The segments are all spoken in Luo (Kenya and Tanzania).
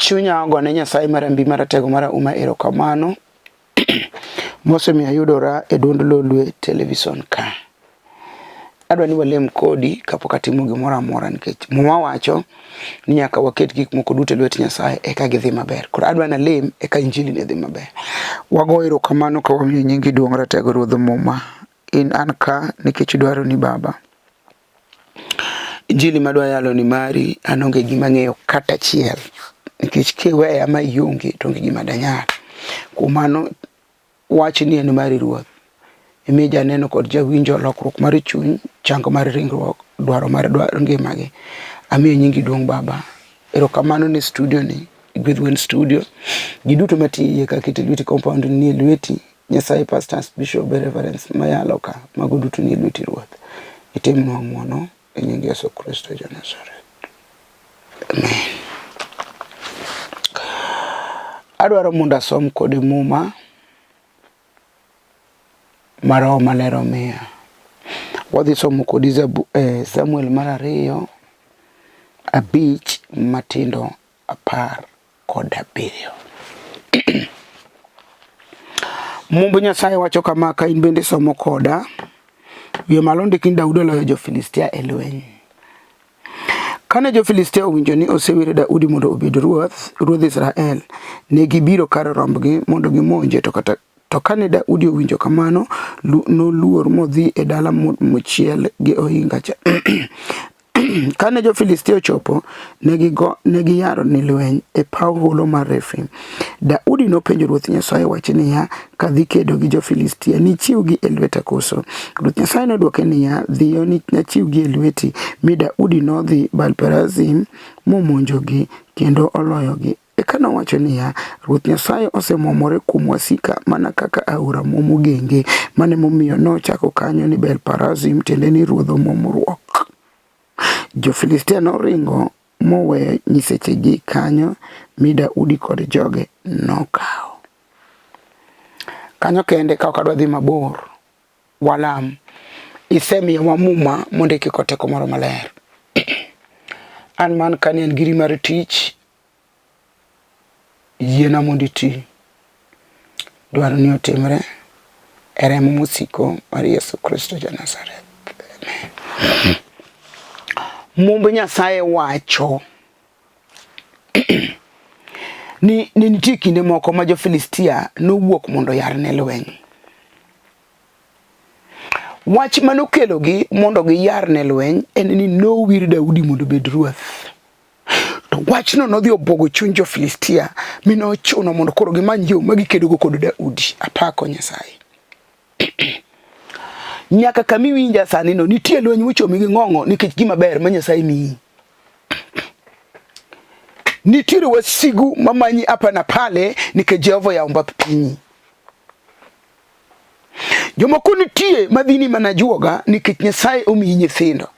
Chunya ogone Nyasaye marambi maratego marahuma erokamano mosemiyo ayudora e duond Lolwe Television ka. Adwa ni walem kodi kapok atimo gimoro amora nikech muma wacho ni nyaka waket gik moko duto e lwet Nyasaye eka gidhi maber. Koro adwa ni alem eka injili ne dhi maber. Wago erokamano ka wamiyo nyingi duong' ratego Ruodh Muma. In an ka nikech dwaroni Baba. Injili madwa yalo ni mari, an onge gima ang'eyo kata achiel. Nikech kiweya ma ionge to onge gima danyal. Kuom mano wachni en mari Ruoth. Imi janeno kod jawinjo lokruok mar chuny, chango mar ringruok, dwaro mar dwaro ngimagi. Amiyo nyingi duong' Baba. Erokamano ne studio ni, Gwedh Wen Studio. Ji duto matiyo iye ka keto lweti compound ni e lweti. Nyasaye pastors, bishop, reverends mayalo ka, mago duto ni e lweti Ruoth. Itimnwa ng'wono e nying Yesu Kristo ja Nazareth. Amen. Adwaro mondo asom kodi muma ma Roho Maler omiya. Wadhi somo kodi Zabu, Samuel mar ariyo abich matindo 17. Mumb Nyasaye wacho kama ka in bende somo koda. Wiye malo ndik ni Daudi oloyo jo-Filistia e lweny. Kane jo-Filistia owinjo ni osewir Daudi mondo obed ruoth, ruodh Israel, ne gibiro kar rombgi mondo gimonje to kata to kane Daudi owinjo kamano, noluor modhi e dala mochiel gi ohinga cha. Kane jo-Filistia ochopo, ne giyaro ni lweny e paw holo mar Refaim. Daudi nopenjo Ruoth Nyasaye wach niya, Kadhi kedo gi jo-Filistia, nichiwgi e lweta koso? Ruoth Nyasaye nodwoke niya, Dhiyo, nachiwgi e lweti. Mi Daudi nodhi Baal-perazim momonjogi kendo oloyogi. Eka nowacho niya, Ruoth Nyasaye osemwomore kuom wasika mana kaka aora mwomo genge. Mano emomiyo nochako kanyo ni Baal-perazim, tiende ni Ruodh Omwomruok. Jo-Filistia noringo moweyo nyisechegi kanyo, mi Daudi kod joge nokawo. Kanyo kende ka ok adwa dhi mabor, walam. Isemiyowa muma mondiki kod teko moro maler. An man kani en giri mar tich, yiena mondo iti. Dwaro ni otimre e remo mosiko mar Yesu Kristo ja Nazareth. Amen. Mumb Nyasaye wacho ni ne nitie kinde moko ma jo-Filistia nowuok mondo oyar ne lweny. Wach ma nokelogi mondo giyar ne lweny en ni nowir Daudi mondo obed ruoth. To wachno nodhi obwogo chuny jo-Filistia mi nochuno mondo koro gimany yo ma gikedogo kod Daudi. Apako Nyasaye. Nyaka kama iwinja sani no nitie lweny mochomi gi ng'ong'o nikech gima ber ma Nyasaye miyi. Nitiere wasigu mamanyi hapa na pale nikech Jehova oyawo mbap pinyi. Jomoko nitie madhini mana juoga nikech Nyasaye omiyi nyithindo.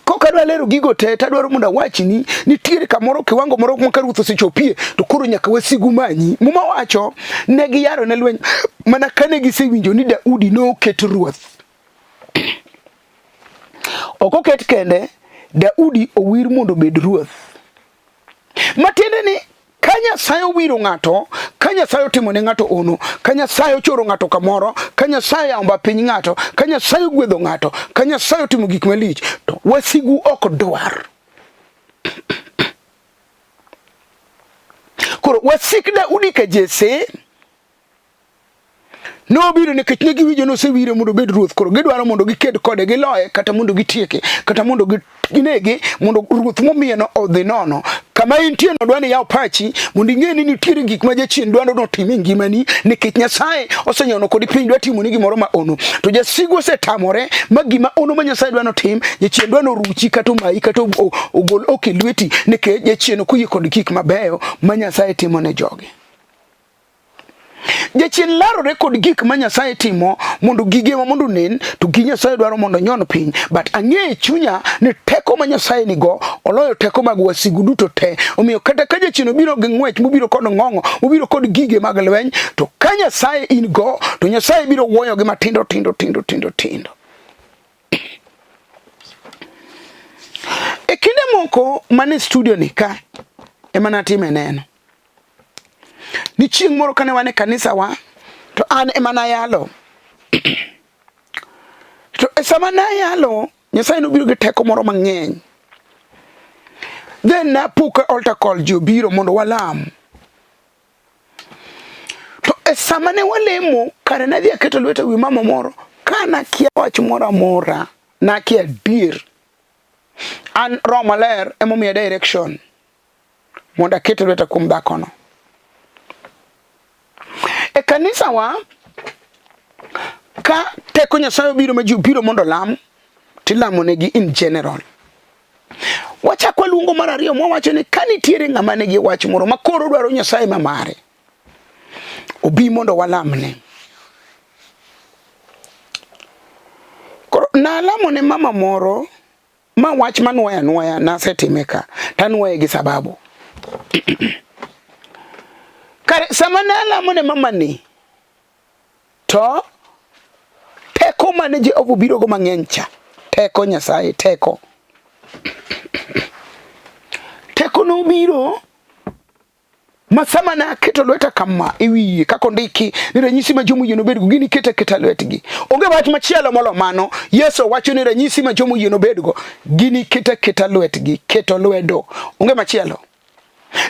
Kok adwa lero gigo te to adwaro mondo awachni nitiere kamoro kiwango moro ma ka ruoth osechopie to koro nyaka wasigu manyi. Muma wacho ne giyaro ne lweny mana kane gisewinjo ni Daudi noket ruoth. Ok oket kende, Daudi owir mondo obed ruoth. Matiende ni ka Nyasaye owiro ng'ato, ka Nyasaye otimo ne ng'ato ono, ka Nyasaye ochoro ng'ato kamoro, ka Nyasaye oyawo piny ng'ato, ka Nyasaye ogwedho ng'ato, ka Nyasaye otimo gik malich, to wasigu ok dwar. Koro wasik Daudi ka Jesse Nobiro nikech ne giwinjo ni osewire mondo obed ruoth, koro gidwaro mondo giked kode, giloye, kata mondo gitieke, kata mondo ginege, mondo ruoth momiyeno odhi nono. Kama intie no dwa ni yaw pachi mondo ing'e ni nitiere gik ma jachien dwaro ni otim e ngimani, nikech Nyasaye osenyono kodi piny dwa timoni gimoro ma ono. To jasigu osetamore ma gima ono ma Nyasaye dwa notim, jachien dwa noruchi kata omayi kata ogol ok e lweti, nikech jachien ok oyie kod gik mabeyo ma Nyasaye timo ne joge. Jachien larore kod gik ma Nyasaye timo mondo gigewa mondo onen, to gi Nyasaye dwaro mondo onyon piny. But ang'eyo e chunya ni teko ma Nyasaye nigo oloyo teko mag wasigu duto te. Omiyo kata ka jachien obiro gi ng'wech, mobiro kod ng'ong'o, mobiro kod gige mag lweny, to ka Nyasaye in go, to Nyasaye biro wuoyogi matindo tindo tindo tindo tindo. E kinde moko mane studio ni ka, ema natime neno. Ni chieng' moro kane wan e kanisa wa to an ema nayalo. To e sama nayalo, Nyasaye nobiro gi teko moro mang'eny. Then napo ka altar call ji obiro mondo walam. To e sama ne walemo, kare nadhi aketo lweta wi mama moro, ka nakia wach moro amora, nakia adier. An Roho Maler emomiya direction mondo aket lweta kuom dhakono. E kanisawa, ka teko Nyasaye obiro ma ji obiro mondo olam, tilamonegi in general. Wachak waluongo mar ariyo mwawacho ni ka nitiere ng'ama nigi wach moro ma koro dwaro Nyasaye ma mare, obi mondo walamne. Koro nalamo ne mama moro ma wach manwoyo anwoya nasetime ka tanwoye gi sababu. Kare sama nalamo ne mamani to teko mane Jehova obirogo mang'eny cha, teko Nyasaye, teko teko nobiro ma sama naketo lweta kama e wiye kaka ondiki ni ranyisi ma jomoyie nobedgo gini keto aketa lwetgi. Onge wach machielo molo mano. Yesu wacho ni ranyisi ma jomoyie nobedgo gini keto aketa lwetgi, keto lwedo. Onge machielo.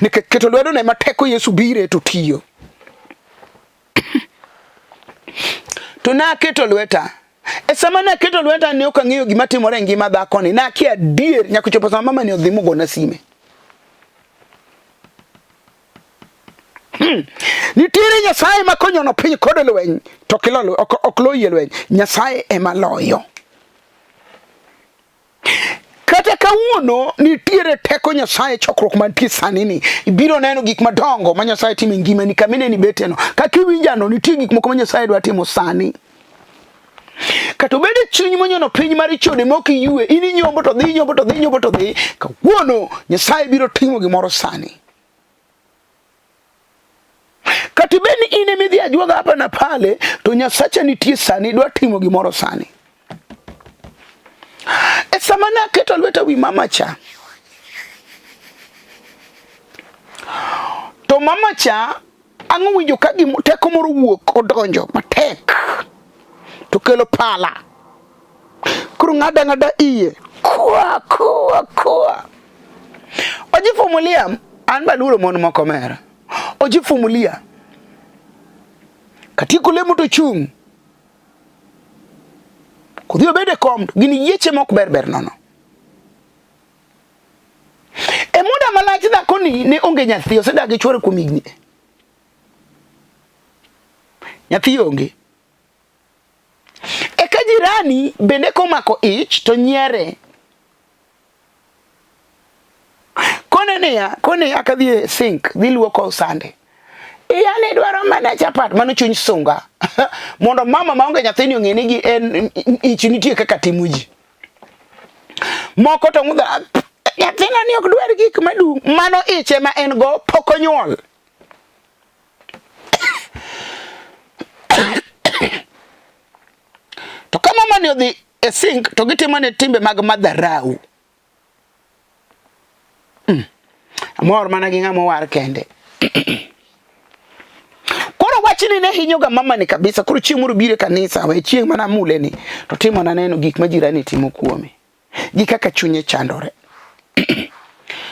Nikech keto lwedo ne ma teko Yesu bire to tiyo. To naketo lweta. E sama naketo lweta ne ok ang'eyo gima timore e ngima dhakoni. Nakia adier nyaka ochopo sama mama ni odhi mogona sime. Nitiere Nyasaye ma konyono piny kod lweny to ok loyie lweny. Nyasaye ema loyo. Kata kawuono nitiere teko Nyasaye chokruok mantie sani ni ibiro neno gik madongo ma Nyasaye timo e ngimani kama ineni beteno kaka iwinjano nitie gik moko ma Nyasaye dwa timo sani. Kata obed e chuny monyono piny mar chode ma ok iyue, in inyombo to dhi, inyombo to dhi, inyombo to dhi. Kawuono Nyasaye biro timo gimoro sani. Kata ibed ni in ema idhi ajuoga hapa na pale, to Nyasacha nitie sani, dwa timo gimoro sani. E sama naketo lweta wi mama cha, to mama cha ang'o winjo ka teko moro wuok odonjo matek to kelo pala koro ng'ada ng'ada iye kwa kwa kwa ojifumulia an baluoro mon moko mera ojifumulia katieko lemo to chung' kodhi obed e kom to gin yieche mok ber ber nono E muda malach dhakoni ne onge nyathi, osedak gi chwore kuom higni. Nyathi onge. Eka jirani bende komako ich to nyiere. Kone niya, kone ya kadhi e sink, dhi luoko sande. Iya ne dwaro mana chapat, mano chuny sunga. Mondo mama maonge nyathini ong'e ni gi en ich nitie kaka timo ji. Moko to ng'udha nyathina ni ok dwar gik madung', mano ich ema en go pok onyuol. To ka mama ni odhi e sink to gitimo ne timbe mag madharau. Amor mana gi ng'ama owar kende. Koro wachni ne hinyoga mamani kabisa. Koro chieng' moro biro e kanisa, we chieng' mana mule ni to timo na neno gik ma jirani timo kuome. Gi kaka chunye chandore.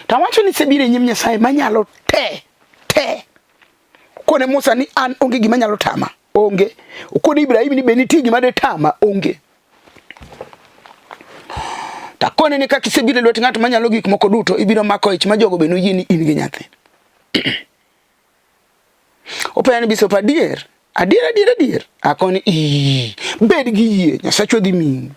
To awacho ni isebiro e nyim Nyasaye manyalo te te. Okone Musa ni an onge gima nyalo tama. Onge. Okone Ibrahim ni be nitie gima de tama. Onge. Takone ni kaka isebiro e lwet ng'at manyalo gik moko duto, ibiro mako ich ma jogo be noyie ni in gi nyathi. Openja ni bishop adier? Adier adier adier. Akoni ii, bed gi yie, Nyasachwa dhi miyi.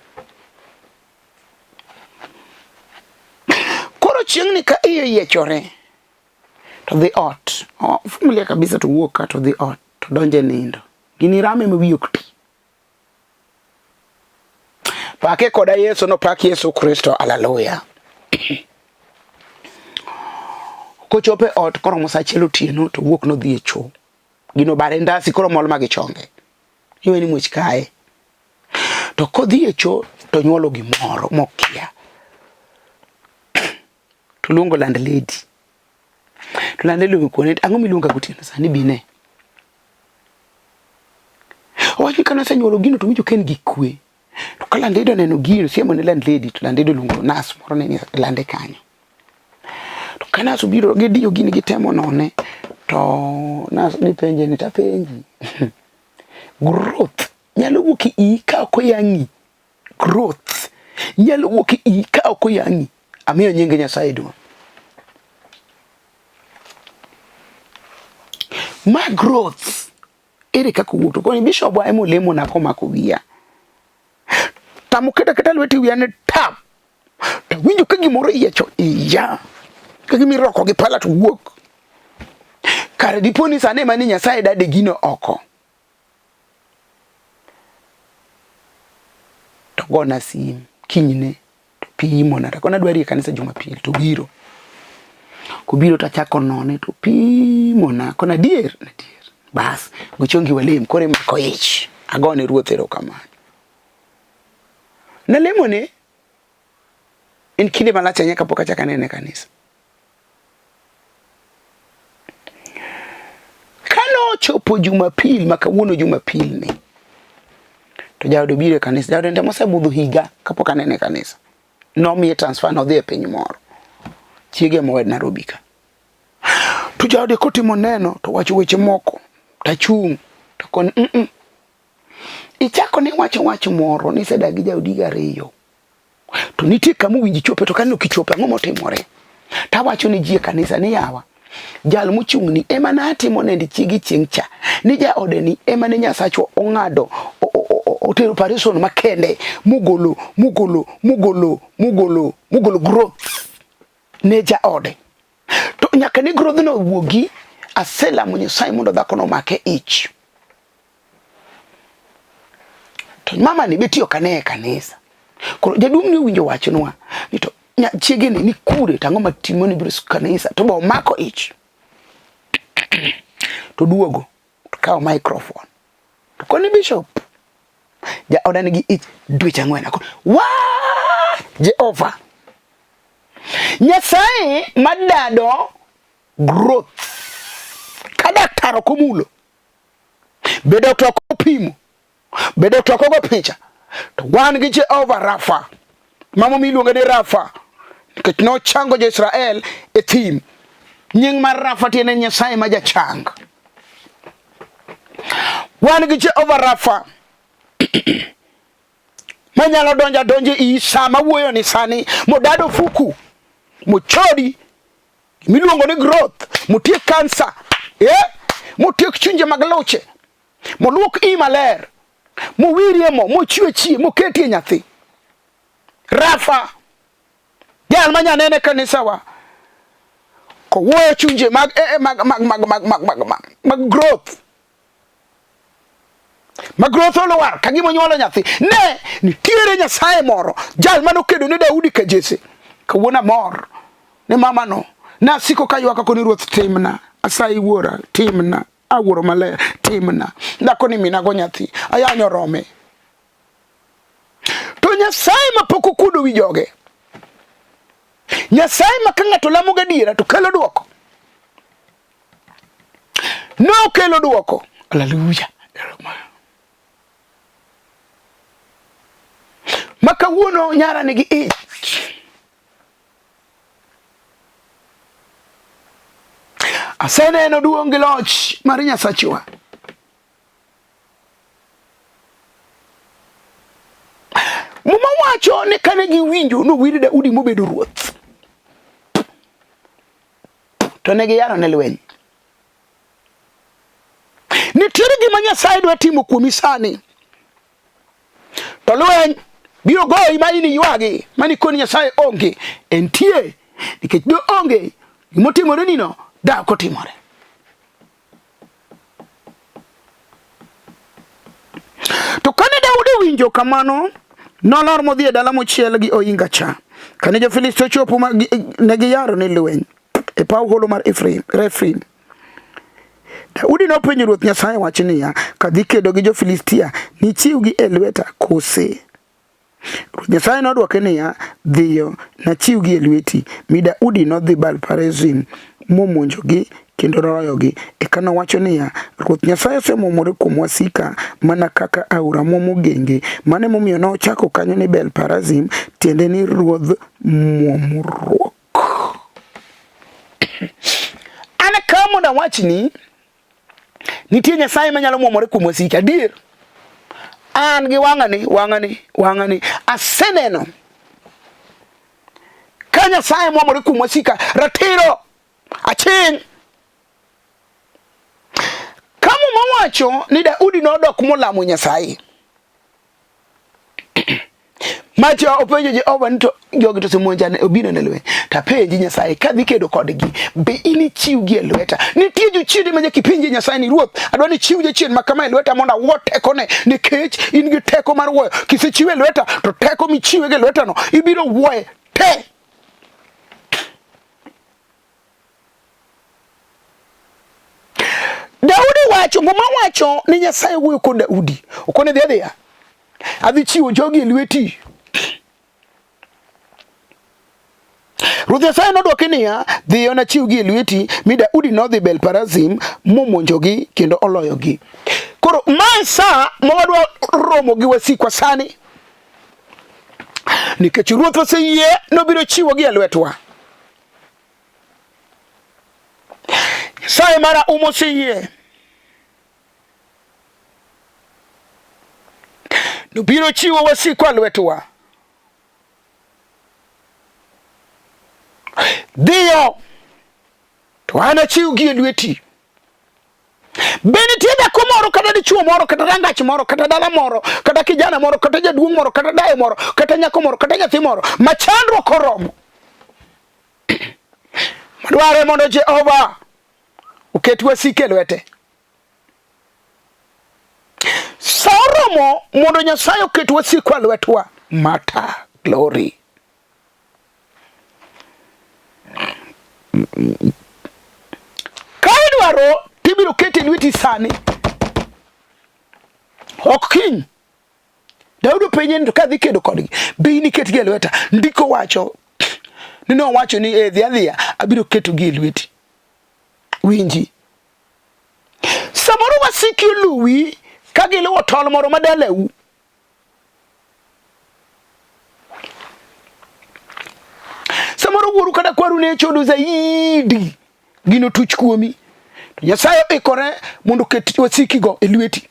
Koro chieng'ni ka iye oyiechore, to dhi ot. Ofumilia kabisa to wuok ka to dhi ot, to donjo e nindo. Gini rame ma wiye ok ti. Pake koda Yesu nopak Yesu Kristo, haleluya. Kochopo e ot koromo saa achiel otieno to wuok nodhi e choo. Gino bare ndasi koro mol ma gichonge. Iwe ni muoch kaye. To kodhi e choo to nyuolo gimoro mokia. To luongo landlady. To landlady okone ang'o miluonga gotieno sani bine. Owacho ni kane osenyuolo gino to owinjo ka en gi kwe. To ka landlady oneno gino, osiemo ne landlady to landlady oluongo nas moro ne ni lande kanyo. To ka nas obiro gidiyo gini gitemo none to nas gipenje ni tapenji growth nyalo wuok e iyi ka ok oyang'i. Growth nyalo wuok e iyi ka ok oyang'i. Amiyo nying Nyasaye duong'. Ma growth ere kaka owuok to koni bishop wa ema olemona komako wiya. Tamo keta keta lweti wiya ni tap. To winjo ka gimoro iye cho iya. Ka gima iroko gi pala to wuok. Kare dipo ni sani ema ni Nyasaye dade gino oko. To gona sim kinyne to pimona to kona adwari e kanisa Jumapil to biro. Kobiro to achako none to pimona kona adier adier. Bas gochongi walem koro imako ich. Agone Ruoth erokamano. Nalemone en kinde malach ahinya kapok achako anene e kanisa. Kane ochopo Jumapil ma kawuono Jumapil ni, to jaode obiro e kanisa. Jaode ne mosebudho higa kapok anene e kanisa. Nomiye transfer nodhi e piny moro. Chiege mowed Nairobi ka. To jaode kotimo neno to wacho weche moko tachung' to kon mm -mm. Ichako ne wacho wach moro ni isedak gi jaodi gariyo. To nitie kama owinjo ichope to kaneno kichope ang'o motimore? Tawacho ne ji e kanisa ni yawa, jal mochung'ni ema natimo nend chiegi chieng' cha ni jaode ni ema ne Nyasachwa ong'ado otero operation makende mogolo mogolo mogolo mogolo mogolo growth ne jaode. To nyaka ne growth no wuogi, aselamo Nyasaye mondo dhakono omake ich. To mama ni be tiyo kane e kanisa. Koro jaduong' ni owinjo wachnwa ni to chiege ni ni kure to ang'o matimo ni biro kanisa to be omako ich. To duogo to kawo microphone. To koni bishop jaoda nigi ich dweche ang'wen. Akoni wa Jehova Nyasaye madado growth ka daktar ok omulo Be dokta ok opimo? Be dokta ok ogo picha? To wan gi Jehova Rafa, mama miluonge ni Rafa, nikech nochango jo-Israel e thim. Nying mar Rafa tiende Nyasaye ma jachang. Wan gi Jehova Rafa manyalo donjo adonja iyi sama wuoyo ni sani, modado fuku, mochodi miluongo ni growth, motiek kansa, eh? motiek chunje mag luche, moluok i maler, mowirie mo, mochwe chie, moketie nyathi. Rafa, jal ma nyanene kanisawa, kowuoyo chunje mag, eh, eh mag, mag, mag, mag, mag, mag, mag, mag growth ma growth olwar ka gima onyuolo nyathi. Ne nitiere Nyasaye moro, jal mane okedo ne Daudi ka Jesse. Kawuono amor ne mamano. Nasiko kaywak ako ni Ruoth timna, asayi wuora timna, awuoro maler timna. Dhako ni minago nyathi, ayanyo rome. To Nyasaye ma pok okuodo wi joge, Nyasaye ma ka ng'ato lamo gadiera to kelo dwoko. Nokelo dwoko. Haleluya. Ma kawuono nyara nigi ich. Aseneno duong' gi loch mar Nyasachwa. Muma wacho ni kane giwinjo nowir Daudi mobedo ruoth. To ne giyaro ne lweny. Nitiere gima Nyasaye dwa timo kuomi sani. To lweny biro goyi ma in iywagi ma nikoni Nyasaye onge. Entie nikech do onge gimotimore nino da ok otimore. To kane Daudi owinjo kamano, nolor modhi e dala mochiel gi ohinga cha. Kane jo-Filisti ochopo ma ne giyaro ne lweny e paw holo mar Efraim, Refaim. Daudi nopenjo Ruoth Nyasaye wach niya, Kadhi kedo gi jo-Filistia, nichiwgi e lweta kose? Ruoth Nyasaye nodwoke niya, Dhiyo, nachiwgi e lweti. Mi Daudi nodhi Baal-perazim, momonjogi kendo noloyogi. Eka nowacho niya, Ruoth Nyasaye osemwomore kuom wasika mana kaka aora mwomo genge. Mano emomiyo nochako kanyo ni Bel Perazim, tiende ni Ruodh Mwomruok. An ka mondo awachni nitie Nyasaye manyalo mwomore kuom wasiki adier. An gi wang'ani, wang'ani, wang'ani aseneno ka Nyasaye mwomore kuom wasika ratiro aching'. Ka Muma wacho ni Daudi nodok molamo Nyasaye Macha openjo Jehova ni to jogi to osemonja ne obiro ne lweny. To apenji Nyasaye kadhi kedo kodgi be inichiwgi e lweta. Nitie jochiende ma nyaka ipenje Nyasaye ni Ruoth adwa ni chiw jachien ma kama e lweta mondo awuo tekone nikech in gi teko mar wuoyo. Kisechiwe e lweta to teko michiwe gi lwetano ibiro wuoye te. Daudi wacho, Muma wacho ni Nyasaye wuoyo kod Daudi. Okone dhi adhiya. Adhi chiwo jogi e lweti. Ruoth Nyasaye nodwoke niya, dhiyo nachiwgi e lweti, mi Daudi nodhi Bel-Perazim momonjogi kendo oloyogi. Koro mae sa ma wadwa romo gi wasikwa sani, nikech Ruoth oseyie nobiro chiwogi e lwetwa. Nyasaye mara umo siyie. Nobiro chiwo wasikwa lwetwa. Dhiyo to an achiwgi e lweti. Be nitie dhako moro kata dichuo moro kata rangach moro kata dala moro kata kijana moro kata jaduong' moro kata dayo moro kata nyako moro kata nyathi moro ma chandruok oromo madware mondo Jehova oket wasike e lwete. Sa oromo mondo Nyasaye oket wasikwa e lwetwa. Mata glory. Ka idwaro tibiro kete lweti sani, ok kiny. Daudi openje ni to kadhi kedo kodgi, be iniketgi e lweta? Ndiko wacho ni nowacho ni e dhi adhiya, abiro ketogi e lweti. Winji. Samoro wasiki oluwi ka giluwo tol moro ma dalau. Samoro wuoru kata kwaru ne chodo zaidi, gino tuch kuomi. To Nyasaye oikore mondo oket wasikigo e lweti.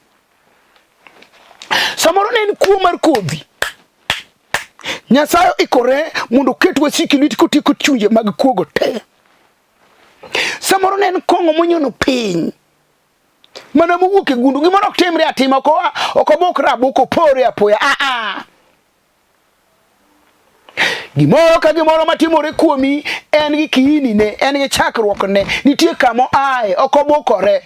Samoro ne en kuo mar kodhi. Nyasaye oikore mondo oket wasiki lweti kotieko chunje mag kuogo te. Samoro ne en kong'o monyono piny mana mowuok e gundu, gimoro ok timre atima, ok ok obukre abuka, opore apoya. A a gimoro ka gimoro matimore kuomi en gi kiini ne, en gi chakruok ne, nitie kama oaye, ok obukore.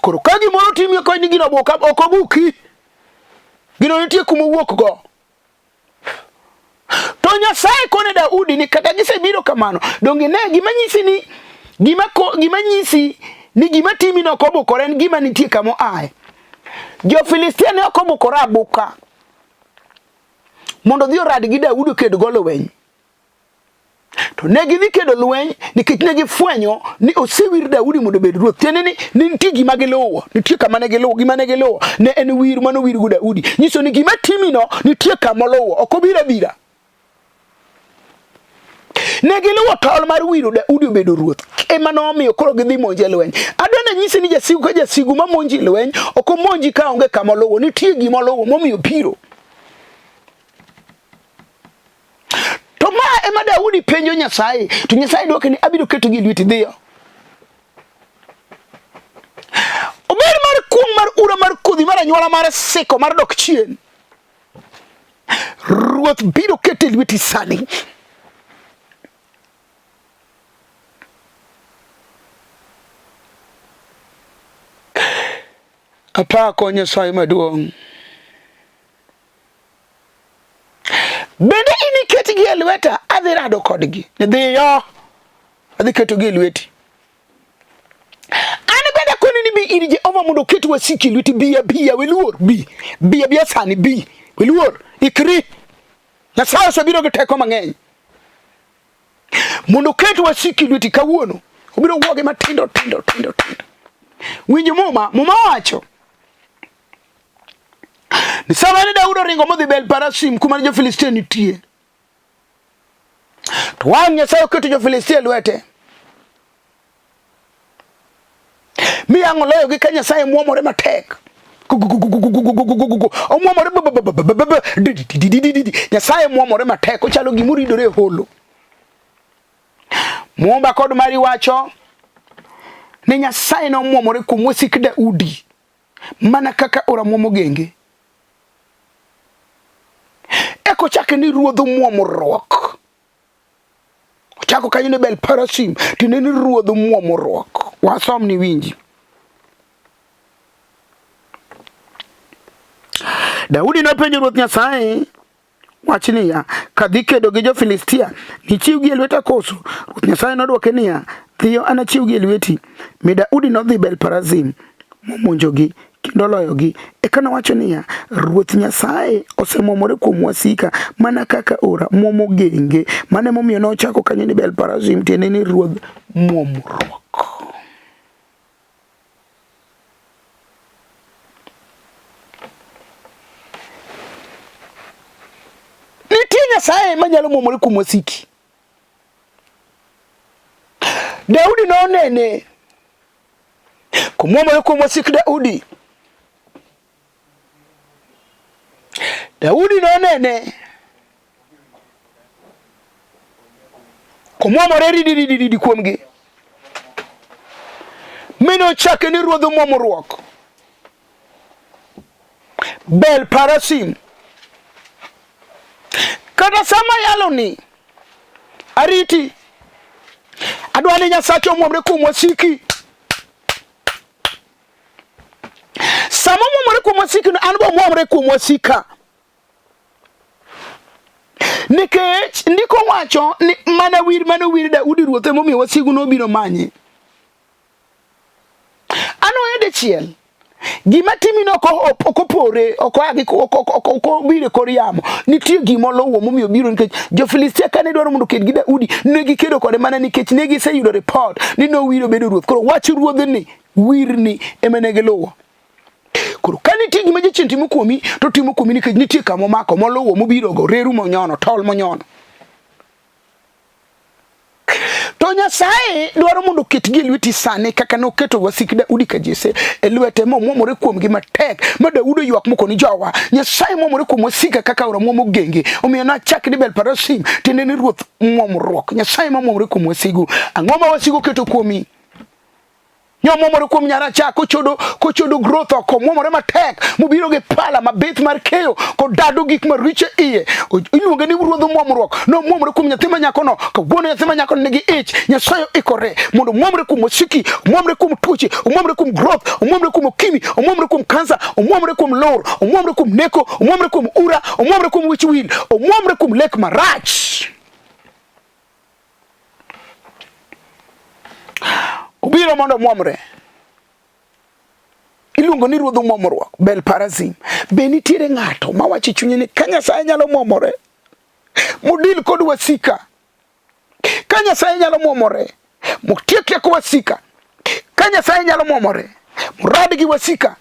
Koro ka gimoro timi ok ni gino obuka, ok obuki, gino nitie kuma owuok go. To Nyasaye kone Daudi ni kata gisebiro kamano, donge ne gima nyisi ni gima ko, gima nyisi ni gima timi no ok obukore en gima nitie kama oaye. Jo-Filistia ne ok obukore abuka mondo odhi orad gi Daudi oked go lweny. To ne gidhi kedo lweny nikech ne gifwenyo ni osewir Daudi mondo obed ruoth. Tiende ni ne nitie gima giluwo, nitie kama ne giluwo, gima ne giluwo ne en wir mane owirgo Daudi. Nyiso ni gima timino nitie kama oluwo, ok obiro abira. Ne giluwo tol mar wiro Daudi obedo ruoth, ema nomiyo koro gidhi monje lweny. Adwa nanyisi ni jasigu ka jasigu ma monji lweny, ok omonji ka onge kama oluwo, nitie gima oluwo momiyo obiro. To ma ema Daudi penjo Nyasaye, to Nyasaye dwoke ni abiro ketogi e lweti, dhiyo. Obed mar kuong' mar ura mar kodhi mar anyuola mar siko mar dok chien. Ruoth biro kete e lweti sani. Apako Nyasaye maduong'. Bende iniketgi e lweta, adhi rado kodgi. Dhiyo, adhi ketogi e lweti. An bende akoni ni bi ir Jehova mondo oket wasiki e lweti. Bi abiya, we luor, bi. Bi abiya sani, bi. We luor, ikri. Nyasaye osebiro gi teko mang'eny. Mondo oket wasiki lweti kawuono, obiro wuogi matindo tindo tindo tindo. Winj Muma, Muma wacho ni sama ne Daudi oringo modhi Bel Perasim kuma ne jo-Filistia nitie, to wang' Nyasaye oketo jo-Filistia e lwete. Mi ang' oloyogi ka Nyasaye mwomore matek. Omwomore Nyasaye mwomore matek, ochalo gima oridore e holo. Mumba kod mari wacho ni Nyasaye nomwomore kuom wasik Daudi mana kaka ora mwomo genge. Eka ochake ni ruodh mwomruok. Ochako kanyo ni Bel Perasim, tiende ni ruodh mwomruok. Wasom ni winji. Daudi nopenjo Ruoth Nyasaye wach niya, Kadhi kedo gi jo-Filistia, nichiwgi e lweta koso? Ruoth Nyasaye nodwoke niya, Dhiyo, anachiwgi e lweti. Mi Daudi nodhi Bel Perazim, momonjogi kendo oloyogi. Eka nowacho niya, Ruoth Nyasaye osemwomore kuom wasika mana kaka ora mwomo genge. Mano emomiyo nochako kanyo ni Bel Perazim, tiende ni ruodh mwomruok. Nitie Nyasaye manyalo mwomore kuom wasiki. Daudi nonene komwomore kuom wasik Daudi. Daudi nonene komwomore rididididi kuomgi mi nochake ni ruodh mwomruok Bel Parasim. Kata sama yalo ni ariti adwa ni Nyasache omwomre kuom wasiki. Sama omwomore kuom wasiki no, an be omwomre kuom wasika. Nikech ndiko wacho ni mana wir mane owir Daudi ruoth emomiyo wasigu nobiro manye. Anwoyo dichiel gima timino ok opore ok oa gi ok obiro e kor yamo nitie gima oluwo momiyo obiro nikech jo-Filistia kane dwaro mondo oked gi Daudi ne gikedo kode mana nikech ne giseyudo ripot ni nowiro bedo ruoth koro wach ruodhni wirni ema ne giluwo Koro ka nitie gima jachien timo kuomi, to timo kuomi nikech nitie kama omako moluwo mobirogo, reru monyono, tol monyono. To Nyasaye dwaro mondo oketgi e lweti sani kaka noketo wasik Daudi ka Jesse e lwete momwomore kuomgi matek ma Daudi oywak moko ni jowa. Nyasaye mwomore kuom wasika kaka aora mwomo genge. Omiyo nachak ni Bel Perazim, tiende ni ruoth mwomruok. Nyasaye mamwomore kuom wasigu. Ang'o ma wasigu oketo kuomi? Nyomwomore kuom nyaracha kochodo kochodo growth oko mwomore matek mobiro gi pala mabith mar keyo kodado gik maricho e iye iluonge ni ruodh mwomruok nomwomore kuom nyathi ma nyakono kawuono nyathi ma nyakono nigi ich Nyasaye oikore mondo omwomre kuom wasiki omwomre kuom tuoche omwomre kuom growth omwomre kuom okimi omwomre kuom kansa omwomre kuom lor omwomre kuom neko omwomre kuom ura omwomre kuom wich wil omwomre kuom lek marach Obiro mondo omwomre. Iluongo ni ruodh mwomruok, Bel-Perazim. Be nitiere ng'ato mawacho e chunye ni ka Nyasaye nyalo mwomore, modil kod wasika. Ka Nyasaye nyalo mwomore, motiek teko wasika. Ka Nyasaye nyalo mwomore, morad gi wasika.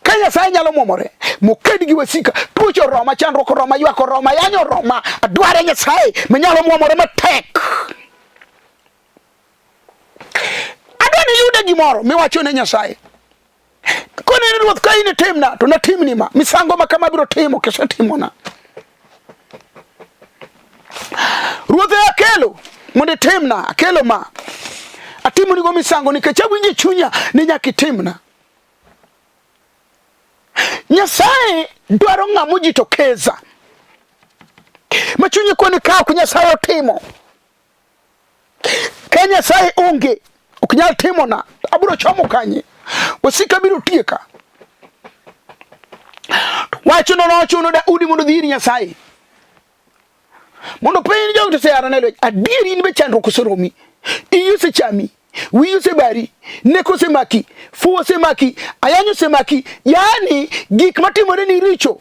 Ka Nyasaye nyalo mwomore, moked gi wasika, tuoche oroma, chandruok oroma, ywak oroma, yanyo oroma, adware Nyasaye manyalo mwomore matek. Adwa ni yude gimoro miwacho ne Nyasaye. Kone ni ruoth ka in itimna to natimni ma, misango ma kama abiro timo kisetimona. Ruoth e akelo mondo itimna, akelo ma. Atimonigo misango nikech awinjo e chunya ni nyaka itimna. Nyasaye dwaro ng'ama ojitokeza ma chunye koni ka ok Nyasaye otimo ka Nyasaye onge ok nyal timona abiro chomo kanye wasika biro tieka wachno nochuno Daudi mondo odhi ir Nyasaye mondo piny jogi to oseyaro ne lweny adier in be chandruok oseromi iyi osechami wiyi osebari neko osemaki fuwo osemaki ayany osemaki yaani gik matimore ni richo.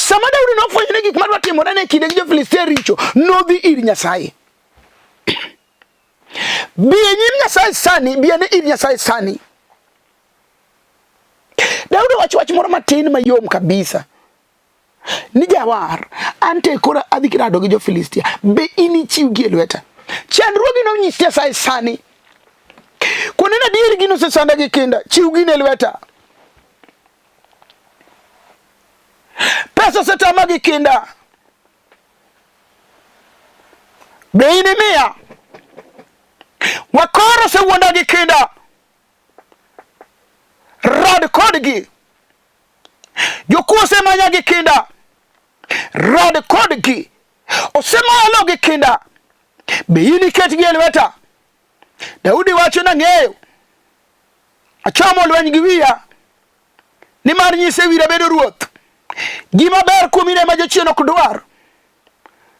Sama Daudi nofwenyo ni gik madwa timore ne kinde gi jo-Filistia richo, nodhi ir Nyasaye. Bi e nyim Nyasaye sani, bi ane ir Nyasaye sani. Daudi owacho wach moro matin mayom kabisa. Ni jawar, ante koro adhi rado gi jo-Filistia, be inichiwgi e lweta? Chandruogi nonyis Nyasaye sani. Kunena adier gino osesanda gi kinda, chiw gino e lweta. Pesa osetama gi kinda. Be in imiya? Wakoro osewuonda gi kinda. Rad kodgi. Jokuo osemanya gi kinda. Rad kodgi. Osemaya lo gi kinda. Be in iketgi e lweta? Daudi wacho nang'eyo. Achomo lweny gi wiya. Nimar nyise wira bedo ruoth. Gima ber kuom in ema jachien ok dwar.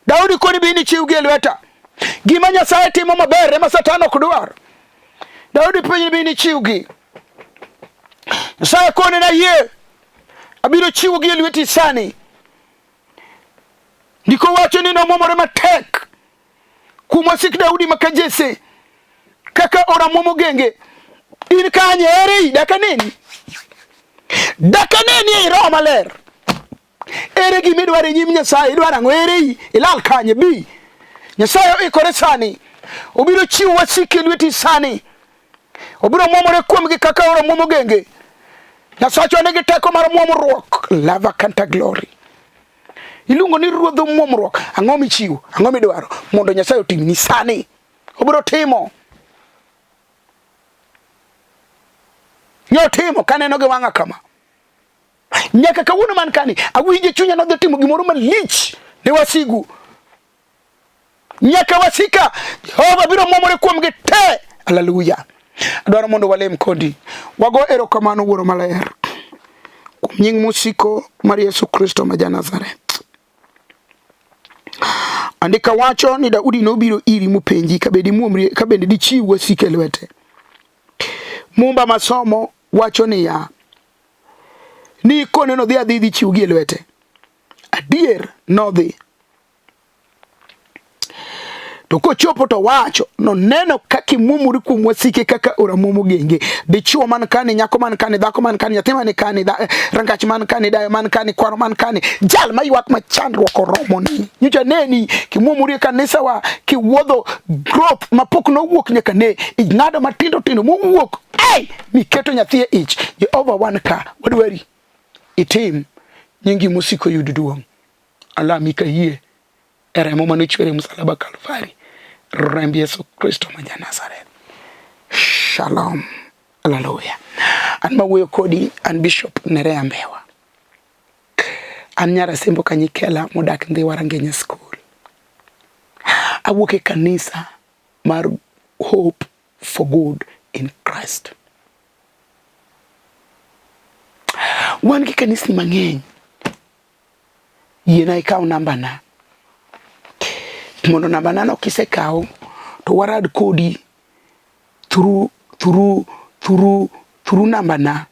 Daudi koni bi nichiwgi e lweta. Gima Nyasaye timo maber ema Satan ok dwar. Daudi penjo bi nichiwgi. Nyasaye koni nayie. Abiro chiwogi e lweti sani. Ndiko wacho ni nomwomore matek kuom wasik Daudi ma ka Jesse kaka oramwom ogenge. In kanye ere daka neni? Daka neni ei Roho Maler. Ere gima idwaro e nyim Nyasaye? Idwaro ang'o? Ere ilal kanye? Bi. Nyasaye oikore sani. Obiro chiwo wasiki e lweti sani. Obiro mwomore kuomgi kaka oro mwomo genge. Nyasachwa nigi teko mar mwomruok. Lava kanta glory. Iluongo ni ruodh mwomruok. Ang'o michiwo? Ang'o midwaro? Mondo Nyasaye otimni sani. Obiro timo. Nyotimo kaneno gi wang'a kama. Nyaka kawuono man kani, awinjo chunya nodhi timo gimoro malich ne wasigu. Nyaka wasika, Jehova biro mwomore kuomgi te. Haleluya. Adwaro mondo walem kodi. Wago erokamano Wuoro Maler kuom nying mosiko mar Yesu Kristo ma ja-Nazareth. Andika wacho ni Daudi nobiro iri mopenji ka bende imuomri ka bende dichiw wasike e lwete. Mumba masomo wacho niya, ni kone nodhi adhi dhi chiwgi e lwete. Adier nodhi. To kochopo to wacho noneno kaka imwomori kuom wasike kaka oramwom ogenge. Dichuo man kani, nyako man kani, dhako man kani, nyathi man kani, rangach man kani, dayo man kani, kwaro man kani, jal maywak ma chandruok oromoni. Nyocha neni kimwomori e kanisa wa kiwuodho growth mapok nowuok nyaka ne ing'ado matindo tindo mowuok ei miketo nyathi e ich. Jehova wan ka wadwari itim nyingi mosiko yud duong'. Alami ka yie e remo mane ochwer e msalaba Kalvari, remb Yesu Kristo ma ja-Nazareth. Shalom. Haleluya. An mawuoyo kodi an Bishop Nerea Mbewa. An nyar Asembo Kanyikela modak Ndhiwa Rangenya School. Awuok e kanisa mar Hope for Good in Christ. Wan gi kanisni mang'eny. Yiena ikaw nambana. Mondo nambana no kisekawo to warad kodi through through through through nambana.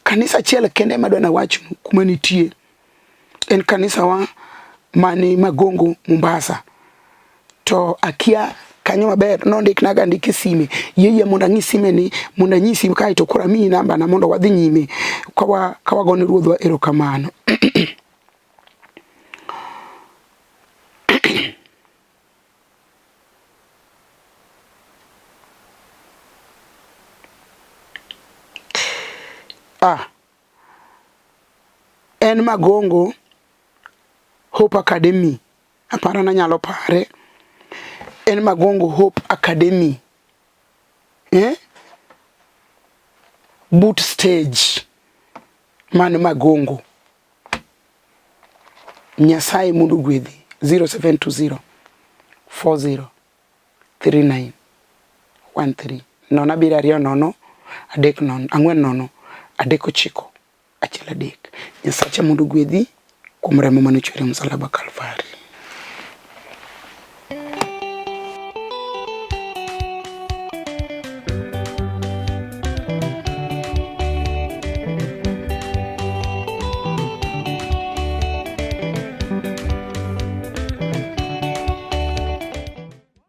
Kanisa achiel kende ema adwa nawachnu kuma nitie. En kanisawa mani Magongo Mombasa. To akia kanyo maber nondiknaga andika e sime. Yie yie mondo ang'i sime ni mondo anyisi kaeto koro amiyi nambana mondo wadhi nyime kawa kawagone ruodhwa erokamano. Ah, en Magongo Hope Academy. Aparo nanyalo pare. En Magongo Hope Academy. Eh? But stage man Magongo. Nyasaye mondo ogwedhi 0720 40 39 13 0 7 2 0 3 0 4 0 3 9 1 3. Nyasacha mondo ogwedhi kuom remo mane ochwer e msalaba Kalvari.